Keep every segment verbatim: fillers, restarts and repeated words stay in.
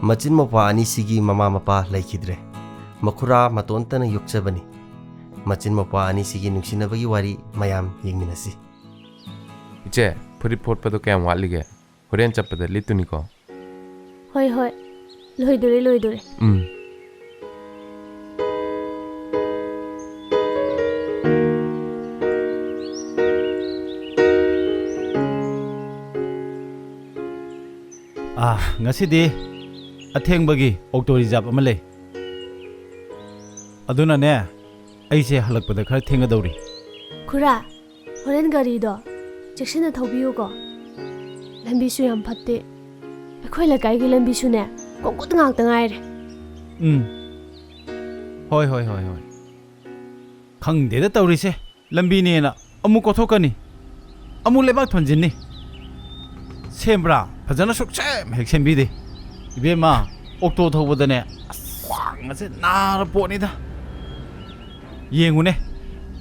ꯃꯆꯤꯟ ꯃꯧꯄ꯭ꯋꯥ ꯑꯅꯤꯁꯤꯒꯤ ꯃꯃꯥ ꯃꯄꯥ ꯂꯩꯈꯤꯗ꯭ꯔꯦ꯫ ꯃꯈꯨꯔꯥ ꯃꯇꯣꯟꯇꯅ ꯌꯣꯛꯆꯕꯅꯤ꯫ ꯃꯆꯤꯟ ꯃꯧꯄ꯭ꯋꯥ ꯑꯅꯤꯁꯤꯒꯤ ꯅꯨꯡꯁꯤꯅꯕꯒꯤ ꯋꯥꯔꯤ ꯃꯌꯥꯝ ꯌꯦꯡꯃꯤꯟꯅꯁꯤ꯫ ꯏꯆꯦ, ꯐꯨꯔꯤꯠ ꯐꯣꯠꯄꯗꯣ ꯀꯌꯥꯝ ꯋꯥꯠꯂꯤꯒꯦ? ꯍꯣꯔꯦꯟ ꯆꯠꯄꯗ ꯂꯤꯠꯇꯨꯅꯤꯀꯣ꯫ ꯍꯣꯏ, ꯍꯣꯏ꯫ ꯂꯣꯏꯗꯣꯔꯦ, ꯂꯣꯏꯗꯣꯔꯦ꯫ ꯎꯝ꯫ ꯑꯥ, ꯉꯁꯤꯗꯤ ꯑꯊꯦꯡꯕꯒꯤ ꯑꯣꯛꯇꯣ ꯔꯤꯖꯥꯕ ꯑꯃ ꯂꯩ꯫ ꯑꯗꯨꯅꯅꯦ, ꯑꯩꯁꯦ ꯍꯜꯂꯛꯄꯗ ꯈꯔ ꯊꯦꯡꯒꯗꯧꯔꯤ꯫ ꯈꯨꯔꯥ, ꯍꯣꯔꯦꯟ ꯒꯥꯔꯤꯗꯣ ꯆꯦꯛꯁꯤꯟꯅ ꯊꯧꯕꯤꯌꯨꯀꯣ꯫ ꯂꯝꯕꯤꯁꯨ ꯌꯥꯝ ꯐꯠꯇꯦ꯫ ꯑꯩꯈꯣꯏ ꯂꯩꯀꯥꯏꯒꯤ ꯂꯝꯕꯤꯁꯨꯅꯦ, ꯀꯣꯡꯀꯨꯠ ꯉꯥꯛꯇ ꯉꯥꯏꯔꯦ꯫ ꯎꯝ꯫ ꯍꯣꯏ, ꯍꯣꯏ, ꯍꯣꯏ, ꯍꯣꯏ꯫ ꯈꯪꯗꯦꯗ ꯇꯧꯔꯤꯁꯦ꯫ ꯂꯝꯕꯤꯅꯦꯅ ꯑꯃꯨꯛ ꯀꯣꯊꯣꯛꯀꯅꯤ, ꯑꯃꯨꯛ ꯂꯩꯕꯥꯛ ꯊꯣꯟꯖꯤꯟꯅꯤ꯫ ꯁꯦꯝꯕ꯭ꯔꯥ? ꯐꯖꯅ ꯁꯨꯛꯁꯦꯝ ꯍꯦꯛ ꯁꯦꯝꯕꯤꯗꯦ꯫ ꯏꯕꯦꯝꯃ, ꯑꯣꯛꯇꯣ ꯊꯧꯕꯗꯅꯦ, ꯑꯁ, ꯈ꯭ꯋꯥꯡ ꯑꯁꯦ ꯅꯥꯔ ꯄꯣꯠꯅꯤꯗ꯫ ꯌꯦꯡꯉꯨꯅꯦ,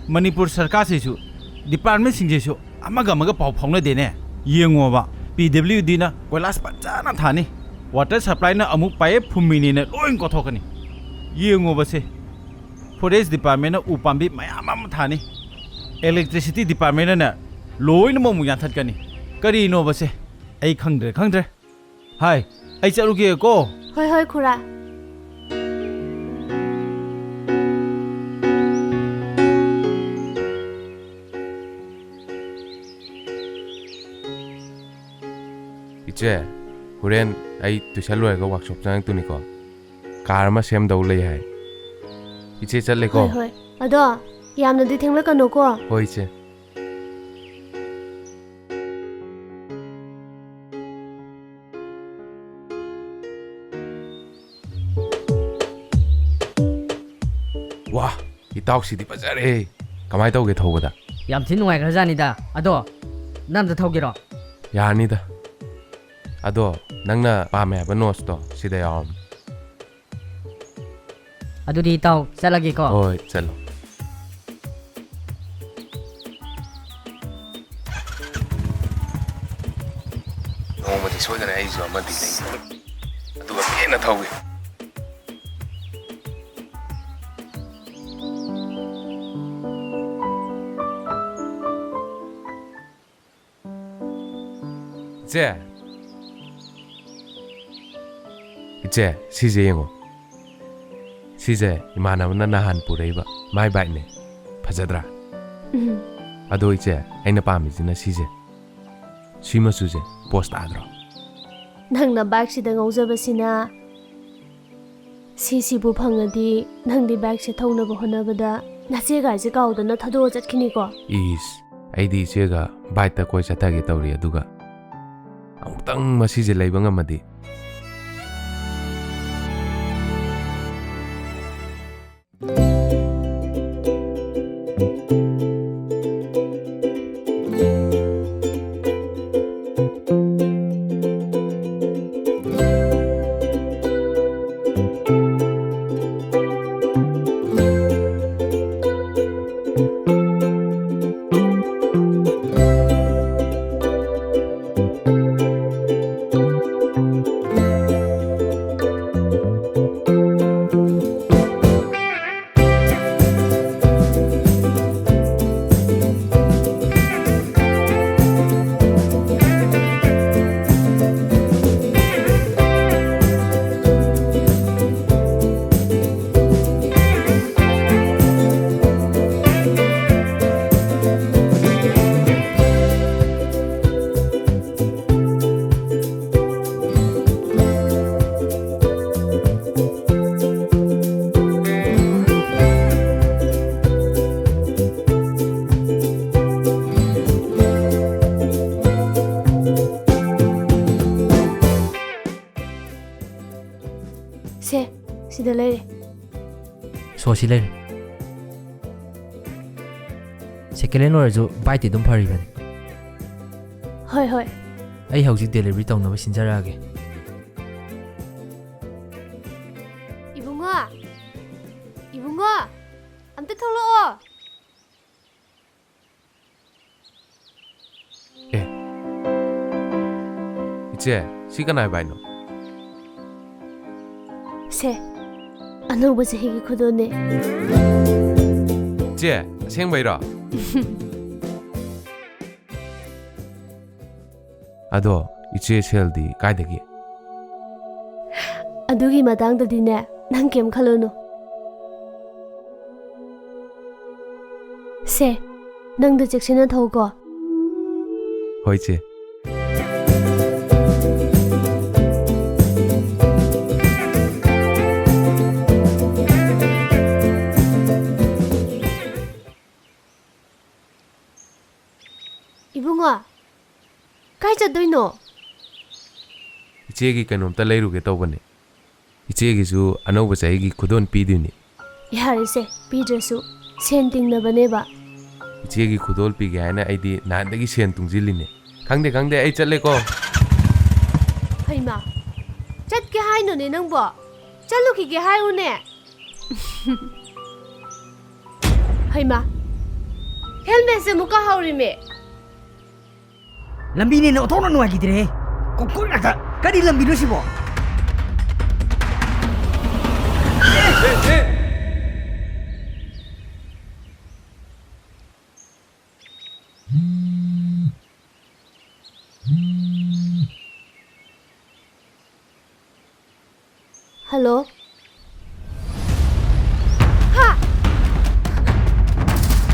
ꯃꯅꯤꯄꯨꯔ ꯁꯔꯀꯥꯔꯁꯤꯁꯨ, ꯗꯤꯄꯥꯔꯠꯃꯦꯟꯁꯤꯡꯁꯤꯁꯨ ꯑꯃꯒ ꯑꯃꯒ ꯄꯥꯎ ꯐꯥꯎꯅꯗꯦꯅꯦ꯫ ꯌꯦꯡꯉꯣꯕ, ꯄꯤ ꯗꯕ꯭ꯂꯤꯎ ꯗꯤꯅ ꯀꯣꯏꯂꯥꯁ ꯐꯖꯅ ꯊꯥꯅꯤ, ꯋꯥꯇꯔ ꯁꯄ꯭ꯂꯥꯏꯅ ꯑꯃꯨꯛ ꯄꯥꯏꯞ ꯐꯨꯝꯃꯤꯅꯦꯅ ꯂꯣꯏ ꯀꯣꯊꯣꯛꯀꯅꯤ꯫ ꯌꯦꯡꯉꯣꯕꯁꯦ, ꯐꯣꯔꯦꯁ ꯗꯤꯄꯥꯔꯠꯃꯦꯟꯅ ꯎ ꯄꯥꯝꯕꯤ ꯃꯌꯥꯝ ꯑꯃ ꯊꯥꯅꯤ, ꯏꯂꯦꯛꯇ꯭ꯔꯤꯁꯤꯇꯤ ꯗꯤꯄꯥꯔꯠꯃꯦꯟꯅꯅꯦ ꯂꯣꯏꯅꯃꯛ ꯑꯃꯨꯛ ꯌꯥꯟꯊꯠꯀꯅꯤ꯫ ꯀꯔꯤꯅꯣꯕꯁꯦ? ꯑꯩ ꯈꯪꯗ꯭ꯔꯦ, ꯈꯪꯗ꯭ꯔꯦ꯫ ꯍꯥꯏ, ꯑꯩ ꯆꯠꯂꯨꯒꯦꯀꯣ꯫ ꯍꯣꯏ, ꯍꯣꯏ, ꯈꯨꯔꯥ꯫ ꯏꯆꯦ, ꯍꯣꯔꯦꯟ ꯑꯩ ꯇꯨꯏꯁꯟ ꯂꯣꯏꯔꯒ ꯋꯥꯛꯁꯣꯞ ꯆꯪꯉꯛꯇꯨꯅꯤꯀꯣ꯫ ꯀꯥꯔ ꯑꯃ ꯁꯦꯝꯗꯧ ꯂꯩ ꯍꯥꯏ꯫ ꯏꯆꯦ ꯆꯠꯂꯦꯀꯣ꯫ ꯍꯣꯏ, ꯍꯣꯏ꯫ ꯑꯗꯣ ꯌꯥꯝꯅꯗꯤ ꯊꯦꯡꯂꯛꯀꯅꯨꯀꯣ꯫ ꯍꯣꯏ, ꯏꯆꯦ꯫ ꯋꯥ, ꯏꯇꯥꯎꯁꯤꯗꯤ ꯐꯖꯔꯦ꯫ ꯀꯃꯥꯏ ꯇꯧꯒꯦ ꯊꯧꯕꯗ? ꯌꯥꯝ ꯊꯤ ꯅꯨꯡꯉꯥꯏꯈ꯭ꯔꯖꯥꯠꯅꯤꯗ꯫ ꯑꯗꯣ, ꯅꯪ ꯑꯝꯇ ꯊꯧꯒꯦꯔꯣ? ꯌꯥꯔꯅꯤꯗ꯫ ꯑꯗꯣ, ꯅꯪꯅ ꯄꯥꯝꯃꯦ ꯍꯥꯏꯕ ꯅꯣꯠꯁꯇꯣ ꯁꯤꯗ ꯌꯥꯎꯔꯝꯅꯦ꯫ ꯑꯗꯨꯗꯤ ꯏꯇꯥꯎ, ꯆꯠꯂꯒꯦꯀꯣ꯫ ꯍꯣꯏ, ꯆꯠꯂꯣ꯫ ꯅꯣꯡꯃꯗꯤ ꯁꯣꯏꯗꯅ ꯑꯩꯁꯨ ꯑꯃꯗꯤ ꯂꯩꯒꯅꯤ꯫ ꯑꯗꯨꯒ ꯄꯦꯟꯅ ꯊꯧꯒꯦ꯫ ꯏꯆꯦ꯫ ꯏꯆꯦ, ꯁꯤꯁꯦ ꯌꯦꯡꯉꯣ꯫ ꯁꯤꯁꯦ ꯏꯃꯥꯟꯅꯕꯅ ꯅꯍꯥꯟ ꯄꯨꯔꯛꯏꯕ ꯃꯥꯏ ꯕꯥꯏꯛꯅꯦ꯫ ꯐꯖꯗ꯭ꯔꯥ? ꯎꯝ꯫ ꯑꯗꯣ ꯏꯆꯦ, ꯑꯩꯅ ꯄꯥꯝꯃꯤꯁꯤꯅ ꯁꯤꯁꯦ꯫ ꯁꯤ ꯃꯆꯨꯁꯦ ꯄꯣꯁ ꯇꯥꯗ꯭ꯔꯣ? ꯅꯪꯅ ꯕꯥꯏꯛꯁꯤꯗ ꯉꯥꯎꯖꯕꯁꯤꯅ ꯁꯤꯁꯤꯕꯨ ꯐꯪꯉꯗꯤ ꯅꯪꯗꯤ ꯕꯥꯏꯛꯁꯦ ꯊꯧꯅꯕ ꯍꯣꯠꯅꯕꯗ ꯅꯆꯦꯒꯥꯏꯁꯦ ꯀꯥꯎꯗꯅ ꯊꯥꯗꯣꯛꯑ ꯆꯠꯈꯤꯅꯤꯀꯣ? ꯏꯁ, ꯑꯩꯗꯤ ꯏꯆꯦꯒ ꯕꯥꯏꯛꯇ ꯀꯣꯏ ꯆꯠꯊꯒꯦ ꯇꯧꯔꯤ, ꯑꯗꯨꯒ ꯑꯃꯨꯛꯇꯪ ꯃꯁꯤꯁꯦ ꯂꯩꯕ ꯉꯝꯃꯗꯤ꯫ ꯁꯦ, ꯁꯤꯗ ꯂꯩꯔꯦ꯫ ꯁꯣ, ꯁꯤ ꯂꯩꯔꯦ꯫ ꯁꯦꯀꯦꯟ ꯍꯦꯟ ꯑꯣꯏꯔꯁꯨ ꯕꯥꯏꯛꯇꯤ ꯑꯗꯨꯝ ꯐꯔꯤꯕꯅꯤ꯫ ꯍꯣꯏ, ꯍꯣꯏ꯫ ꯑꯩ ꯍꯧꯖꯤꯛ ꯗꯦꯂꯤꯚꯔꯤ ꯇꯧꯅꯕ ꯁꯤꯟꯖꯔꯛꯑꯒꯦ꯫ ꯏꯕꯨꯡꯉꯣ! ꯏꯕꯨꯡꯉꯣ! ꯑꯝꯇ ꯊꯣꯛꯂꯛꯑꯣ! ꯑꯦ꯫ ꯏꯆꯦ, ꯁꯤ ꯀꯅꯥꯏ ꯕꯥꯏꯛꯅꯣ? ꯁꯦ, ꯑꯅꯧꯕ ꯆꯍꯤꯒꯤ ꯈꯨꯗꯣꯜꯅꯦ꯫ ꯆꯦ, ꯑꯁꯦꯡꯕꯩꯔꯣ? ꯑꯗꯣ ꯏꯆꯦ ꯁꯦꯜꯗꯤ ꯀꯥꯏꯗꯒꯤ? ꯑꯗꯨꯒꯤ ꯃꯇꯥꯡꯗꯗꯤꯅꯦ, ꯅꯪ ꯀꯩꯝ ꯈꯜꯂꯨꯅꯨ꯫ ꯁꯦ, ꯅꯪꯗꯣ ꯆꯦꯛꯁꯤꯟꯅ ꯊꯧꯀꯣ꯫ ꯍꯣꯏ, ꯆꯦ꯫ ꯏꯕꯨꯡꯉꯣ, ꯀꯥꯏ ꯆꯠꯇꯣꯏꯅꯣ? ꯏꯆꯦꯒꯤ ꯀꯩꯅꯣꯝꯇ ꯂꯩꯔꯨꯒꯦ ꯇꯧꯕꯅꯦ꯫ ꯏꯆꯦꯒꯤꯁꯨ ꯑꯅꯧꯕ ꯆꯍꯤꯒꯤ ꯈꯨꯗꯣꯜ ꯄꯤꯗꯣꯏꯅꯤ꯫ ꯌꯥꯔꯦꯁꯦ, ꯄꯤꯗ꯭ꯔꯁꯨ ꯁꯦꯟ ꯇꯤꯡꯅꯕꯅꯦꯕ꯫ ꯏꯆꯦꯒꯤ ꯈꯨꯗꯣꯜ ꯄꯤꯒꯦ ꯍꯥꯏꯅ ꯑꯩꯗꯤ ꯅꯍꯥꯟꯗꯒꯤ ꯁꯦꯟ ꯇꯨꯡꯁꯤꯜꯂꯤꯅꯦ꯫ ꯈꯪꯗꯦ, ꯈꯪꯗꯦ, ꯑꯩ ꯆꯠꯂꯦꯀꯣ꯫ ꯍꯩꯃꯥ, ꯆꯠꯀꯦ ꯍꯥꯏꯅꯣꯅꯦ ꯅꯪꯕꯣ? ꯆꯠꯂꯨꯈꯤꯒꯦ ꯍꯥꯏꯌꯨꯅꯦ꯫ ꯍꯩꯃꯥ, ꯍꯦꯜꯃꯦꯠꯁꯦ ꯑꯃꯨꯛ ꯀꯥꯍꯧꯔꯤꯃꯦ꯫ ꯂꯝꯕꯤꯅꯦꯅ ꯑꯣꯟꯊꯣꯛꯅ ꯅꯨꯡꯉꯥꯏꯈꯤꯗ꯭ꯔꯦꯍꯦ꯫ ꯀꯣꯡꯀ꯭ꯔꯤꯠ ꯉꯥꯛꯇ꯫ ꯀꯔꯤ ꯂꯝꯕꯤꯅꯣ ꯁꯤꯕꯣ? ꯍꯜꯂꯣ꯫ ꯍꯥ?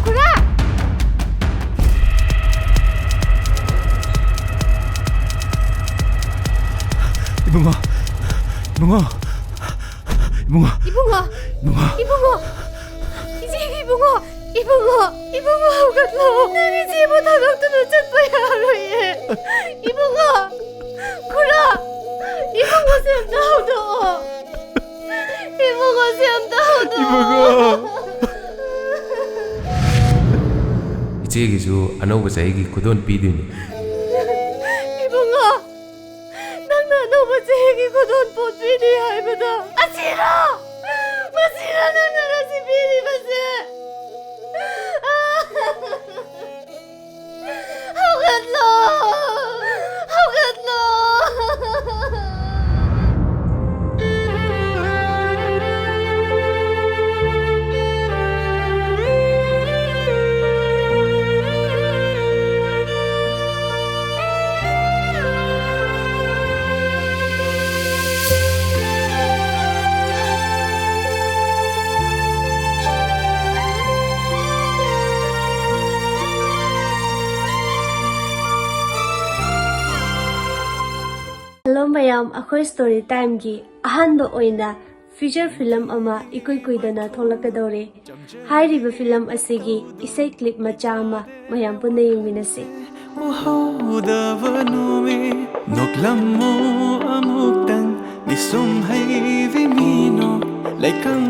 ꯈꯨꯔꯥ! ꯏꯕꯨꯡꯉꯣ! ꯏꯕꯨꯡꯉꯣ! ꯏꯕꯨꯡꯉꯣ! ꯏꯕꯨꯡꯉꯣ! ꯏꯕꯨꯡꯉꯣ! ꯏꯕꯨꯡꯉꯣ! ꯏꯆꯦꯒꯤ ꯏꯕꯨꯡꯉꯣ! ꯏꯕꯨꯡꯉꯣ! ꯏꯕꯨꯡꯉꯣ, ꯍꯧꯒꯠꯂꯣ! ꯅꯪ ꯏꯆꯦꯕꯨ ꯊꯥꯗꯣꯛꯇꯨꯅ ꯆꯠꯄ ꯌꯥꯔꯣꯏꯌꯦ! ꯏꯕꯨꯡꯉꯣ! ꯈꯨꯔꯥ! ꯏꯕꯨꯡꯉꯣꯁꯦ ꯑꯝꯇ ꯍꯧꯗꯣꯛꯑꯣ! ꯏꯕꯨꯡꯉꯣꯁꯦ ꯑꯝꯇ ꯍꯧꯗꯣꯛꯑꯣ! ꯏꯕꯨꯡꯉꯣ! ꯏꯆꯦꯒꯤꯁꯨ ꯑꯅꯧꯕ ꯆꯍꯤꯒꯤ ꯈꯨꯗꯣꯜ ꯄꯤꯗꯣꯏꯅꯤ꯫ ꯏꯕꯨꯡꯉꯣ! ꯅꯪꯅ ꯑꯅꯧꯕ ꯆꯍꯤꯒꯤ ꯈꯨꯗꯣꯜ ꯄꯣꯠ ꯄꯤꯅꯤ ꯍꯥꯏꯕꯗꯣ ꯑꯁꯤꯔꯣ? ꯃꯁꯤꯔꯣ ꯅꯪꯅ ꯉꯁꯤ ꯄꯤꯔꯤꯕꯁꯦ? ꯍꯧꯒꯠꯂꯣ! ꯍꯧꯒꯠꯂꯣ! ꯃꯌꯥꯝ, ꯑꯩꯈꯣꯏ story timeꯒꯤ ꯑꯍꯥꯟꯕ ꯑꯣꯏꯅ feature film ꯑꯃ ꯏꯀꯨꯏ ꯀꯨꯏꯗꯅ ꯊꯣꯛꯂꯛꯀꯗꯧꯔꯦ꯫ ꯍꯥꯏꯔꯤꯕ film ꯑꯁꯤꯒꯤ ꯏꯁꯩ clip ꯃꯆꯥ ꯑꯃ ꯃꯌꯥꯝ ꯄꯨꯟꯅ ꯌꯦꯡꯃꯤꯟꯅꯁꯤ꯫ ꯎꯍꯧꯗꯕ ꯅꯨꯃꯤꯠ ꯅꯣꯛꯂꯝꯃꯨ ꯑꯃꯨꯛꯇꯪ ꯃꯤꯁꯨꯝ ꯍꯩꯕꯤ ꯃꯤꯅꯣꯛ ꯂꯩꯀꯪ